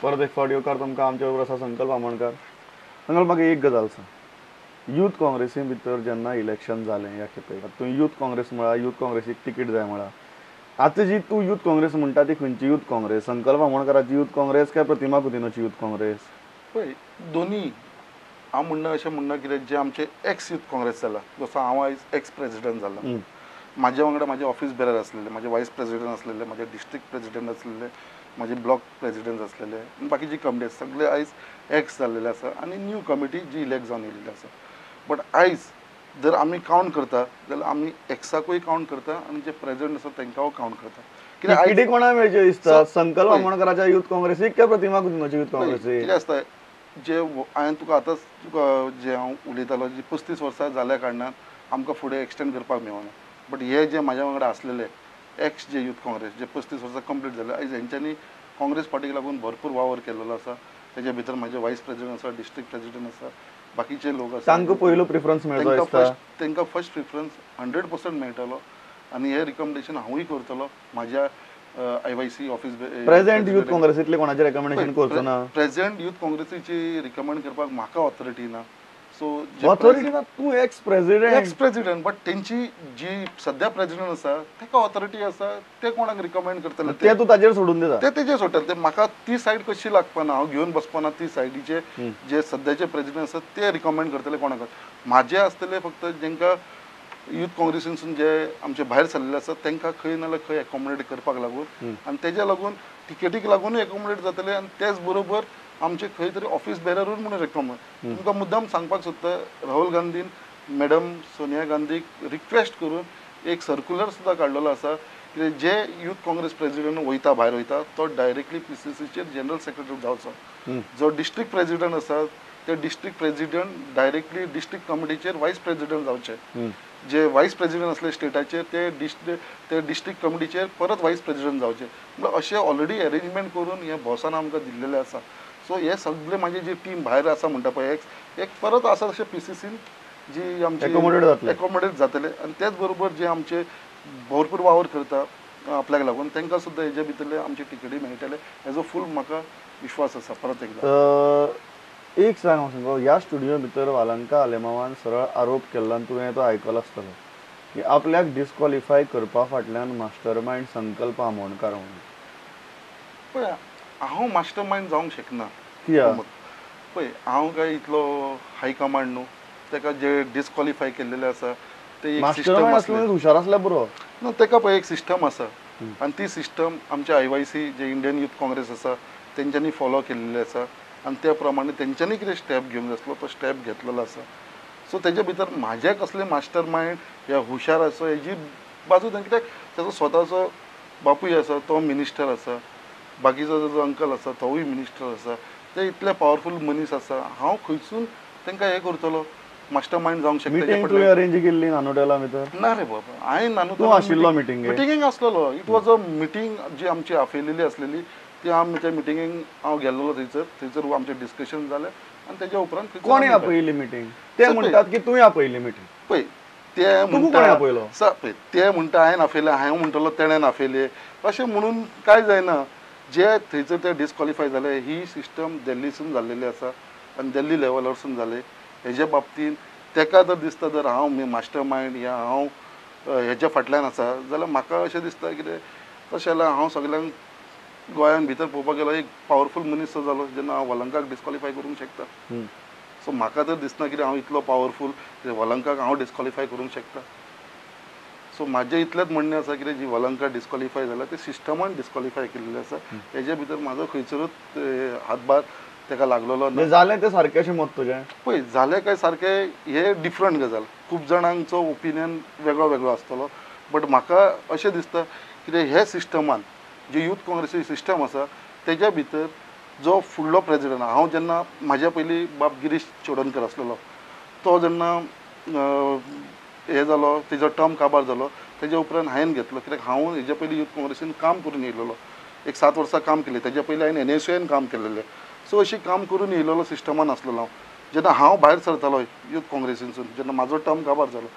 परत एक फावट येवकार तुमकां आमचे बरोबर आसा संकल्प आमोणकार. संकल्प, म्हाका एक गजाल सांग, यूथ काँग्रेसी भितर जेन्ना इलेक्शन जालें ह्या खेपे, तूं यूथ काँग्रेस म्हळा, यूथ काँग्रेसीक तिकीट जाय म्हळा, आतां जी तूं यूथ काँग्रेस म्हणटा ती खंयची यूथ काँग्रेस? संकल्प आमोणकाराची यूथ काँग्रेस काय प्रतिमा कुतिन्होची यूथ काँग्रेस? पळय, दोनी हांव म्हणना, अशें म्हणना कित्याक जे आमचे एक्स यूथ काँग्रेस जाला, जसो हांव आयज एक्स प्रेजिडंट जाला, म्हाज्या वांगडा म्हाजे ऑफिस बेरर आसलेले, म्हाजे वायस प्रेजिडंट आसलेले, म्हाजे डिस्ट्रिक्ट प्रेजिडंट आसलेले, म्हाजे ब्लॉक प्रेजिडंट आसलेले आनी बाकीची कमिटी सगळे आयज एक्स जाल्लेले आसा आनी न्यू कमिटी जी इलेक्ट जावन येयल्ली आसा. बट आयज जर आमी कावंट करता जाल्यार आमी एक्साकूय कावंट करता आनी जे प्रेजिडंट आसा तांकांय कावंट करता. कित्याक तिकेटी कोणाक मेळच्यो दिसता, संकल्प आमोणकाराच्या यूथ काँग्रेसीक काय प्रतिमा कुतिन्होची यूथ काँग्रेसीक? कितें आसता, जे हांवें तुका आतांच तुका जे हांव उलयतालो, जी 35 वर्सां जाल्या कारणान आमकां फुडें एक्सटेंड करपाक मेळना. बट हे जे म्हाज्या वांगडा आसलेले एक्स जे यूथ काँग्रेस जे 35 वर्सां कंप्लीट जाले, आयज हेंच्यांनी काँग्रेस पार्टीक लागून भरपूर वावर केल्लो आसा. तेजे भितर म्हाजे वायस प्रेजिडंट आसा, डिस्ट्रिक्ट प्रेजिडंट आसा, बाकीचे लोक आसा. तांकां पयलो प्रिफरन्स मेळचो, तांकां फर्स्ट प्रिफरन्स 100% मेळटलो आनी हे रिकमेंडेशन हांवूय करतलो म्हाज्या IYC office. Present youth काँग्रेसींतले कोणाचें रिकमेंडेशन करचो ना? प्रेझेंट यूथ काँग्रेसीची रिकमेंड करपाक म्हाका ऑथॉरिटी ना. सो ऑथॉरिटी ना, तूं x president. X president, but तेंची जी सद्या प्रेजिडंट आसा ताका ऑथॉरिटी आसा, ते कोणाक रिकमेंड करतले ते तूं ताजेर सोडून दिता, ते तेजेर सोडटले. ते म्हाका ती सायड कशी लागपाना, हांव घेवन बसपाना ती सायडीचे जे सद्याचे प्रेजिडंट आसा ते रिकमेंड करतले कोणाक. म्हाजे आसतले फक्त जेंकां यूथ काँग्रेसीनसून जे आमचे भायर सरलेले आसा तांकां खंय ना जाल्यार खंय एकोमोडेट करपाक लागून आनी तेज्या लागून टिकेटीक लागूनय एकोमोडेट जातले आनी तेच बरोबर आमचे खंय तरी ऑफिस बेररूय म्हणून रिकमेंड. तुमकां मुद्दाम सांगपाक सोदता, राहुल गांधीन मॅडम सोनिया गांधीक रिक्वेस्ट करून एक सर्कुलर सुद्दां काडलेलो आसा की जे यूथ काँग्रेस प्रेजिडंट वयता भायर वयता तो डायरेक्टली PCCचेर जनरल सेक्रेटरी जावचो, जो डिस्ट्रिक्ट प्रेजिडंट आसा ते डिस्ट्रिक्ट प्रेजिडंट डायरेक्टली डिस्ट्रिक्ट कमिटीचेर वायस प्रेजिडंट जावचे, जे वायस प्रेजिडंट आसले स्टेटाचेर ते डिस्ट्रिक्ट कमिटीचेर परत वायस प्रेजिडंट जावचे. म्हणल्यार अशें ऑलरेडी अरेंजमेंट करून हे बॉसान आमकां दिल्लेलें आसा. सो हे सगळे म्हाजी जी टीम भायर आसा म्हणटा पळय एक्स, एक परत आसा तशें PCCन जी आमची एकोमोडेट जातले आनी तेच बरोबर जे आमचे भरपूर वावर करता आपल्याक लागून तांकां सुद्दां हेजे भितरले आमचे टिकेटी मेळटले हेजो फूल म्हाका विश्वास आसा. परत एकदां एक सांग हांव सांगो, ह्या स्टुडियो भितर वालंका आलेमावान सरळ आरोप केल्लो आनी तुवें तो आयकलो आसतलो की आपल्याक डिस्क्वॉलिफाय करपा फाटल्यान मास्टर मायंड संकल्प आमोणकार म्हणून. पळय, हांव मास्टर मायंड जावंक शकना. पळय, हांव काय इतलो हाय कमांड न्हू, ताका जे डिस्क्वॉलिफाय केल्लेले आसा ते एक सिस्टम आसलें, हुशार आसल्यार पुरो ना, ताका पळय एक सिस्टम आसा आनी ती सिस्टम आमच्या IYC जे इंडियन यूथ काँग्रेस आसा तेंच्यांनी फॉलो केल्लेली आसा आनी त्या प्रमाणे तेंच्यांनी कितें स्टेप घेवंक जाय आसलो तो स्टेप घेतलेलो आसा. सो तेजे भितर म्हाजे कसले मास्टर मायंड या हुशार आसा हेजी बाजू कित्याक ताजो स्वताचो बापूय आसा तो मिनिस्टर आसा, बाकीचो जो अंकल आसा तोवूय मिनिस्टर आसा, ते इतले पावरफूल मनीस आसा, हांव खंयसून तांकां हें करतलो मास्टर मायंड जावंक शकता. मिटींग तुवें अरेंज केल्ली नानोटेला भितर? ना रे बाबा, हांवें तूं आशिल्लो मिटींगेक? मिटिंगेक आसलेलो. It was a meeting जी आमची आपयलेली आसलेली, ती आमी त्या मिटिंगेक हांव गेल्लो थंयसर, थंयसर आमचें डिस्कशन जालें आनी तेज्या उपरांत. कोणें आपयली मिटींग? ते म्हणटात की तुवें आपयली मिटींग. पळय, ते म्हणटा पळय, ते म्हणटा हांवें आपयलें, हांवें म्हणटलो तेणें आपयलें, अशें म्हणून कांय जायना. जे थंयसर ते डिस्क्वॉलिफाय जाले ही सिस्टम दिल्लीसून जाल्लेली आसा आनी दिल्ली लेवलारसून जाले. हेजे बाबतीन ताका जर दिसता जर हांव मास्टर मायंड या हांव हेज्या फाटल्यान आसा जाल्यार म्हाका अशें दिसता कितें तशें जाल्यार हांव सगल्यांक गोंयान भितर पळोवपाक गेलो एक पावरफूल मनीस जालो जेन्ना हांव वलंकाक डिस्क्वॉलिफाय करूंक शकता. सो म्हाका तर दिसना कितें हांव इतलो पावरफूल वलंकाक हांव डिस्क्वॉलिफाय करूंक शकता. सो म्हाजें इतलेंच म्हणणें आसा कितें जी वलंका डिस्क्वॉलिफाय जाल्या ते सिस्टमान डिस्क्वॉलिफाय केल्लें आसा, हेजे भितर म्हाजो खंयसरूच हातभार ताका लागलेलो ना. जालें तें सारकें अशें मत तुजें? पळय, जालें काय सारकें हें डिफरंट गजाल, खूब जाणांचो ओपिनियन वेगळो वेगळो आसतलो, बट म्हाका अशें दिसता कितें हे सिस्टमान जी यूथ काँग्रेसी सिस्टम आसा तेज्या भितर जो फुडलो प्रेजिडंट, हांव जेन्ना म्हाज्या पयलीं बाब गिरीश चोडणकर आसलेलो तो जेन्ना हें जालो तेजो टर्म काबार जालो तेज्या उपरांत हांवें घेतलो, कित्याक हांव हेज्या पयलीं यूथ काँग्रेसीन काम करून येयलेलो, एक 7 वर्सां काम केलें, तेज्या पयलीं हांवें NSUN काम केलेलें. सो अशी काम करून येयलेलो सिस्टमान आसलेलो हांव. जेन्ना हांव भायर सरतालो यूथ काँग्रेसीनसून, जेन्ना म्हाजो टर्म काबार जालो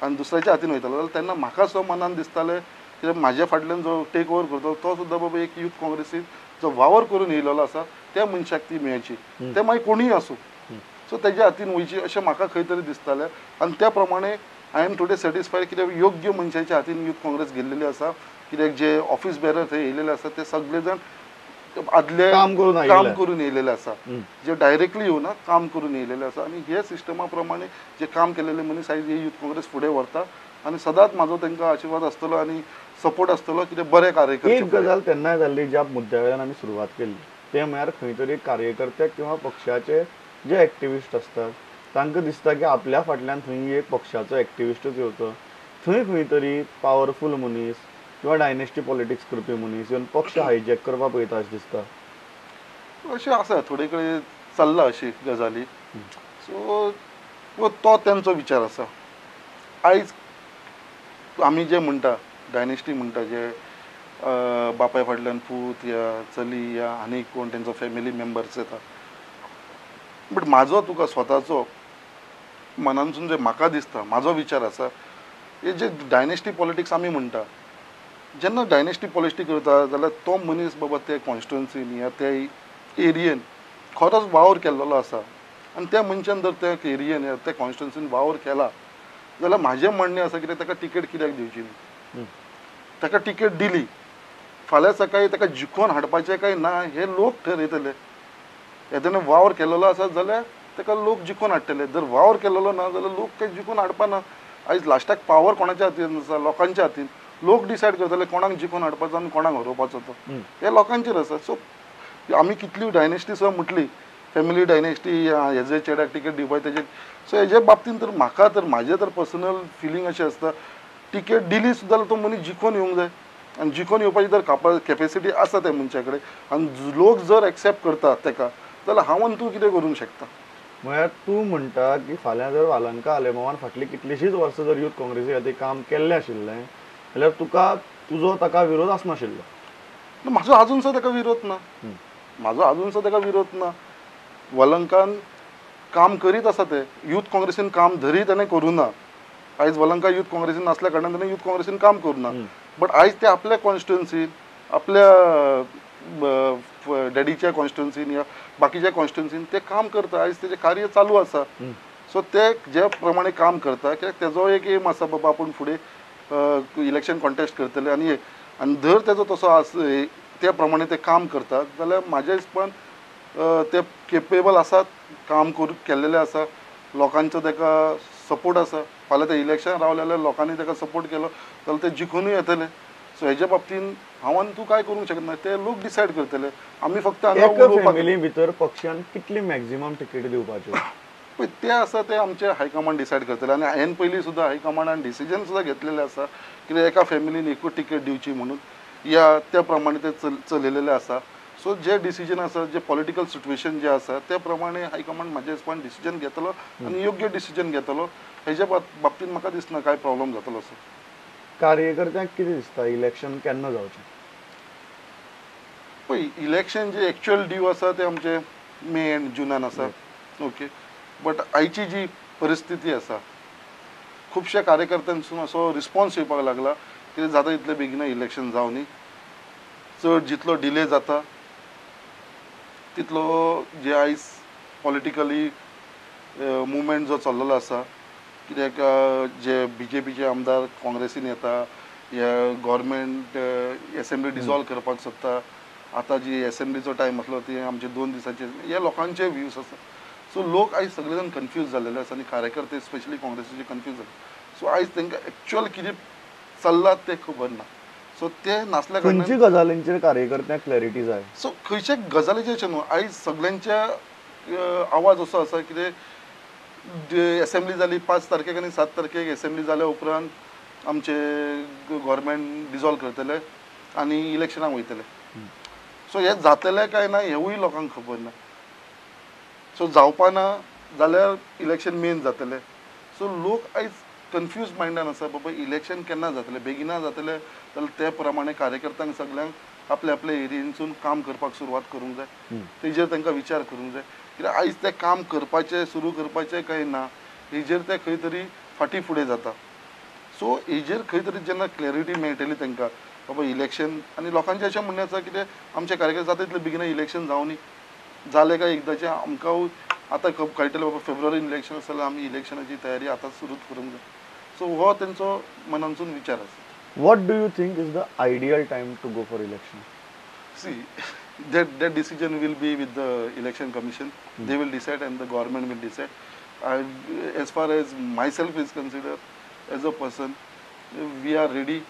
आनी दुसऱ्याच्या हातीन वयतालो जाल्यार तेन्ना म्हाका सुद्दां मनान दिसतालें कित्याक म्हाज्या फाटल्यान जो टेक ओवर करतलो तो सुद्दां बाबा एक यूथ काँग्रेसीन जो वावर करून येयलेलो आसा त्या मनशाक ती मेळची, ते मागीर कोणूय आसूं. सो तेज्या हातीन वयची अशें म्हाका खंय तरी दिसतालें आनी त्या प्रमाणे I am today satisfied कित्याक योग्य मनशाच्या हातीन यूथ काँग्रेस गेल्लेली आसा. कित्याक जे ऑफिस बेरर थंय येयलेले आसा ते सगळे जाण आदले काम करून येयलेले आसा, जे डायरेक्टली येवना काम करून येयलेले आसा. आनी हे सिस्टमा प्रमाणे जे काम केलेले मनीस आयज हे यूथ काँग्रेस फुडें व्हरता आनी सदांच म्हाजो तांकां आशिर्वाद आसतलो आनी सपोर्ट आसतलो कितें बरें कार्य करचें. एक गजाल तेन्नाय जाल्ली ज्या मुद्द्या वयल्यान आमी सुरवात केल्ली तें म्हळ्यार खंय तरी कार्यकर्ते किंवा पक्षाचे जे एक्टिविस्ट आसतात तांकां दिसता की आपल्या फाटल्यान थंय एक पक्षाचो एक्टिविस्टूच येवचो, थंय खंय तरी पावरफूल मनीस किंवा डायनेस्टी पॉलिटिक्स करपी मनीस येवन पक्ष हायजॅक करपाक पळयता अशें दिसता. अशें आसा थोडे कडेन चल्ला अशी गजाली. सो तो तेंचो विचार आसा. आयज आमी जे म्हणटा डायनेस्टी म्हणटा, जे बापाय फाटल्यान पूत या चली या आनी कोण तेंचो फॅमिली मेंबर्स येता, बट म्हाजो तुका स्वताचो मनानसून जे म्हाका दिसता म्हाजो विचार आसा, हे जे डायनेस्टी पॉलिटिक्स आमी म्हणटा, जेन्ना डायनेस्टी पॉलिटिक्स करता जाल्यार तो मनीस बाबा ते कॉन्स्टिट्युएन्सीन या त्या एरियेन खरोच वावर केल्लो आसा आनी त्या मनशान जर त्या एरियेन या त्या कॉन्स्टिट्युएन्सीन वावर केला जाल्यार म्हाजें म्हणणें आसा कित्याक ताका तिकेट कित्याक दिवची न्ही. ताका तिकेट दिली फाल्यां सकाळीं ताका जिखोवन हाडपाचें काय ना हे लोक ठरयतले. हे तेणें वावर केल्लो आसा जाल्यार ताका लोक जिखोवन हाडटले, जर वावर केल्लो ना जाल्यार लोक काय जिखोवन हाडपा ना. आयज लास्टाक पावर कोणाच्या हातीन आसा? लोकांच्या हातीन. लोक डिसायड करतले कोणाक जिखोवन हाडपाचो आनी कोणाक हरोवपाचो तो, हे लोकांचेर आसा. सो आमी कितली डायनेस्टी सुद्दां म्हटली, फॅमिली डायनेस्टी हेजे चेड्याक तिकेट दिवपाक तेजे, सो हेजे बाबतीन तर म्हाका तर म्हाजें तर पर्सनल फिलींग अशें आसता तिकेट दिली सुद्दां तो मनीस जिखोवन येवंक जाय आनी जिखोवन येवपाची जर कॅपेसिटी आसा त्या मनशा कडेन आनी लोक जर एक्सेप्ट करता ताका जाल्यार हांव आनी तूं कितें करूंक शकता. म्हळ्यार तूं म्हणटा की फाल्यां जर वालंका आलेमांवान फाटलीं कितलींशींच वर्सां जर यूथ काँग्रेसी खातीर काम केल्लें आशिल्लें जाल्यार तुका तुजो ताका विरोध आसनाशिल्लो? म्हाजो आजून सुद्दां ताका विरोध ना, म्हाजो आजून सुद्दां ताका विरोध ना. वलंकान काम करीत आसा, ते यूथ काँग्रेसीन काम धरी ताणें करूं ना. आयज वलंका यूथ काँग्रेसीन नासल्या कारणान ताणें यूथ काँग्रेसीन काम करूं ना, बट आयज ते आपल्या कॉन्स्टिट्युएन्सीन आपल्या डॅडीच्या कॉन्स्टिट्युएन्सीन या बाकीच्या कॉन्स्टिट्युएन्सीन ते काम करता. आयज तेजें कार्य चालू आसा. सो ते जे प्रमाणे काम करता कित्याक तेजो एक एम आसा बाबा आपूण फुडें इलेक्शन कॉन्टेस्ट करतले आनी आनी जर तेजो तसो आस त्या प्रमाणे ते काम करतात जाल्यार म्हाज्या हिसपान ते केपेबल आसात, काम करू केल्लेलें आसा, लोकांचो ताका सपोर्ट आसा. फाल्यां ते इलेक्शन रावले जाल्यार लोकांनी ताका सपोर्ट केलो जाल्यार ते जिखूनय येतले. सो हेज्या बाबतीन हांव आनी तूं कांय करूंक शकना, ते लोक डिसायड करतले. आमी फक्त फॅमिली भितर पक्षान कितली मॅक्झिमम तिकेट दिवपाच्यो पळय ते आसा ते आमचे हायकमांड डिसायड करतले. आनी हांवें पयलीं सुद्दां हायकमांडान डिसिजन सुद्दां घेतलेलें आसा कित्याक एका फॅमिलीन एकूच तिकेट दिवची म्हणून या त्या प्रमाणे ते चलयलेलें आसा. सो जे डिसिजन आसा, जे पॉलिटिकल सिट्युएशन जे आसा त्या प्रमाणे हायकमांड म्हाज्या हिसपान डिसिजन घेतलो आनी योग्य डिसिजन घेतलो. हेज्या बाबतीन म्हाका दिसना कांय प्रॉब्लम जातलो असो. कार्यकर्त्यांक कितें दिसता इलेक्शन केन्ना जावचें? पळय इलेक्शन जे एक्चुअल ड्यू आसा ते आमचे मे एंड जुनान आसा, ओके. बट आयची जी परिस्थिती आसा खुबश्या कार्यकर्त्यांसून असो रिस्पॉन्स येवपाक लागला कितें जाता तितले बेगीन इलेक्शन जावनी, चड जितलो डिले जाता तितलो जे आयज पॉलिटिकली मुवमेंट जो चल्लेलो आसा कित्याक जे बीजेपीचे आमदार काँग्रेसीन येता या गव्हर्मेंट एसेंब्ली डिजॉल्व करपाक सोदता, आतां जी एसेंब्लीचो टायम आसलो ती आमचे 2 दिसांचे, हे लोकांचे व्यूज आसा. सो लोक आयज सगळे जाण कन्फ्यूज जाल्लेले आसा आनी कार्यकर्ते स्पेशली काँग्रेसीचे कन्फ्यूज जाले. सो आयज तांकां एक्चुअल कितें चल्लां तें खबर ना. सो ते नासल्या कारणान खंयच्या गजालींचेर कार्यकर्त्यांक क्लॅरिटी जाय? सो खंयच्या गजालीचेर न्हू, आयज सगळ्यांच्या आवाज असो आसा कितें एसेंब्ली जाली 5 तारखेक आनी 7 तारखेक एसेंब्ली जाल्या उपरांत आमचे गव्हर्मेंट डिजॉल्व करतले आनी इलेक्शनाक वयतले. सो हें जातलें काय ना हेवूय लोकांक खबर ना. सो जावपा ना जाल्यार इलेक्शन मेन जातलें. सो लोक आयज कन्फ्यूज मायंडान आसा बाबा इलेक्शन केन्ना जातलें, बेगिना जातलें जाल्यार ते प्रमाणे कार्यकर्त्यांक सगळ्यांक आपल्या आपल्या एरियेनसून काम करपाक सुरवात करूंक जाय, तेजेर तांकां विचार करूंक जाय. कित्याक आयज तें काम करपाचें सुरू करपाचें काय ना हेजेर ते खंय तरी फाटीं फुडें जाता. सो हेजेर खंय तरी जेन्ना क्लॅरिटी मेळटली तांकां बाबा इलेक्शन आनी लोकांचें अशें म्हणणें आसा कितें आमचे कार्यकर्ते जाता तितले बेगीन इलेक्शन जावनी जालें काय एकदाचें आमकां आतां कळटलें बाबा फेब्रुवारीन इलेक्शन आसा जाल्यार आमी इलेक्शनाची तयारी आतां सुरू करूंक जाय. सो हो तेंचो मनांतसून विचार आसा. What do you think is the ideal time to go for election? See, that decision will be with the election commission. They will decide and the government will decide. As far as myself is considered, as a person, we are ready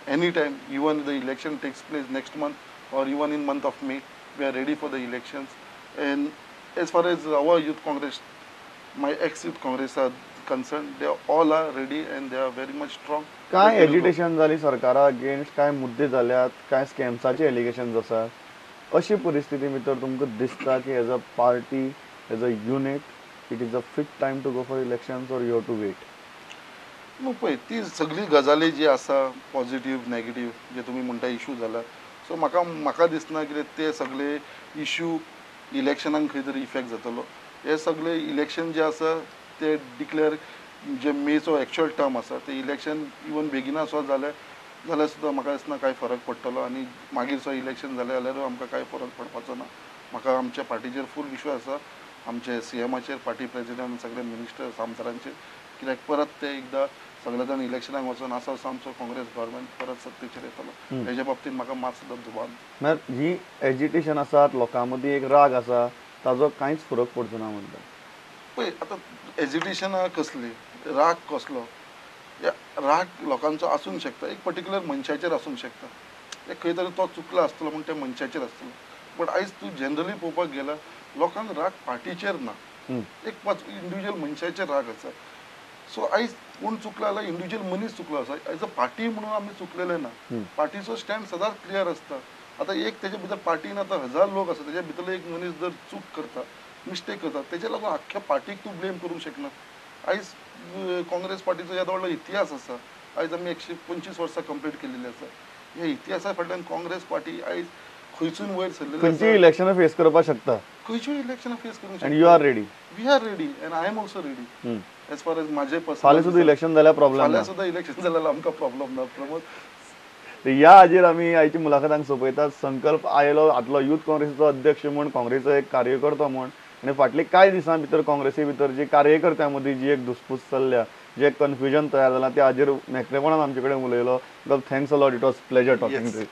anytime, even the election takes place next month or even in month of May, we are ready for the elections. And as far as our youth congress, my ex-youth congress are concerned, they all are ready and they are very much strong. काय agitation जाली सरकारा against, काय मुद्दे जाल्यात, काय स्कॅम्साचे allegations आसात, अशी परिस्थिती भितर तुमकां दिसता की as a party, as a unit, it is a fit time to go for elections or you have to wait? न्हू पळय ती सगळी गजाली जी आसा पॉझिटीव नेगेटीव जे तुमी म्हणटा इशू जाला, सो म्हाका म्हाका दिसना कितें ते सगळे इशू इलेक्शनाक खंय तरी इफेक्ट जातलो. हे सगळे इलेक्शन जे आसा ते डिक्लेअर जे मेचो एक्चुअल टर्म आसा ते इलेक्शन इवन बेगिना सुद्दां जालें जाल्यार सुद्दां म्हाका दिसना कांय फरक पडटलो आनी मागीर सुद्दां इलेक्शन जालें जाल्यार आमकां कांय फरक पडपाचो ना. म्हाका आमच्या पार्टीचेर फूल विश्वास आसा, आमचे सीएमाचेर, पार्टी प्रेजिडेंट, सगळे मिनिस्टर्स, आमदारांचेर, कित्याक परत ते एकदां सगळे जाण इलेक्शनाक वचून आसा असो आमचो काँग्रेस गव्हर्मेंट परत सत्तेचेर येतलो, हेज्या बाबतींत म्हाका मात सुद्दां दुबाव ना. म्हळ्यार ही एजिटेशन आसात, लोकां मदीं एक राग आसा, ताजो कांयच फरक पडचो ना म्हणटा. पळय आतां एजिटेशनां कसली, राग कसलो, राग लोकांचो आसूंक शकता, एक पर्टिक्युलर मनशाचेर आसूंक शकता, एक खंय तरी तो चुकला आसतलो म्हूण त्या मनशाचेर आसतलो. बट आयज तूं जनरली पळोवपाक गेल्यार लोकांक राग पार्टीचेर ना, एक पांच इंडिविज्युअल मनशाचेर राग आसा. सो आयज कोण चुकला जाल्यार इंडिविज्युअल मनीस चुकलो आसा, एज अ पार्टी म्हणून आमी चुकलेले ना. पार्टीचो स्टँड सदांच क्लियर आसता. आतां एक तेजे भितर पार्टीन आतां हजार लोक आसा, तेज्या भितरलो एक मनीस जर चूक करता, मिस्टेक करता, तेजे लागून आख्ख्या पार्टीक तूं ब्लेम करूंक शकना. आयज काँग्रेस पार्टीचो येदो व्हडलो इतिहास आसा, आयज आमी 125 वर्सां कंप्लीट केलेली आसा. ह्या इतिहासा फाटल्यान काँग्रेस पार्टी आयज खंयसून वयर सरलेली, खंयचीय इलेक्शनां फेस करपाक शकता, खंयच्योय इलेक्शनां फेस करूंक शकता. And you are ready? We are ready and I am also ready. As far as म्हाजे पर्सनल, फाल्यां सुद्दां इलेक्शन जाल्यार प्रॉब्लम, फाल्यां सुद्दां इलेक्शन जाल्यार आमकां प्रॉब्लम ना. प्रमोद, ह्या हाजेर आमी आयची मुलाखत हांगा सोंपयतात. संकल्प आयलो आदलो यूथ काँग्रेसीचो अध्यक्ष म्हूण, काँग्रेसीचो एक कार्यकर्तो म्हूण, आनी फाटले कांय दिसां भितर काँग्रेसी भितर जी कार्यकर्त्यां मदीं जी एक धुसपूस चल्ल्या, जे कन्फ्युजन तयार जालां, त्या हाजेर मेकळेपणान आमचे कडेन उलयलो. Thanks a lot, it was pleasure talking to you.